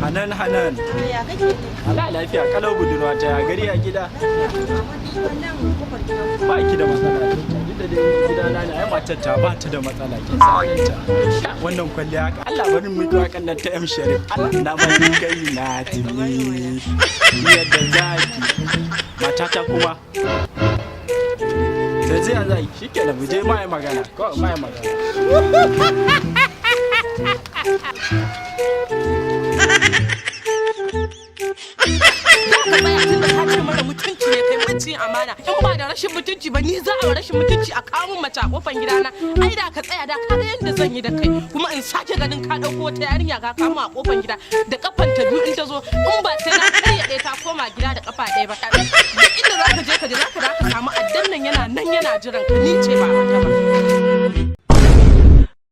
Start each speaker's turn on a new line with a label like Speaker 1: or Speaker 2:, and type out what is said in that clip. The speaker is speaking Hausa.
Speaker 1: Hanan, Hanan.
Speaker 2: Ya kake ne?
Speaker 1: Allah lafiya kalau, budurwa ta, ya gari, ya gida? Ba ki da matsala. Duk da dai gida na ne, ai matar ta ba ta da matsala, kin san halinta. Wannan kwalliya haka. Allah, bari mu yi wakan nan ta M Sharif. Allah na bani kai na tuni. Yadda zaki. Matata kuma. Sai zai zai shikenan, mu je mai magana. Ko mai magana.
Speaker 3: Za ka tsaya tun da ka ce mara mutunci ne kai, maciyin amana. In ba da rashin mutunci ba, ni za a wa rashin mutunci a kawo min mace a kofan gidana? Ai da ka tsaya, da ka ga yadda zan yi da kai. Kuma in sake ganin ka dauko wata yarinya ka kama a kofan gida da kafan ta biyu, in ta zo, in ba sai na karya ɗaya ta koma gida da kafa ɗaya ba. Duk inda za ka je, ka je, za ka da ka samu addan nan yana nan yana jiran ka. Ni ce ba wata ba.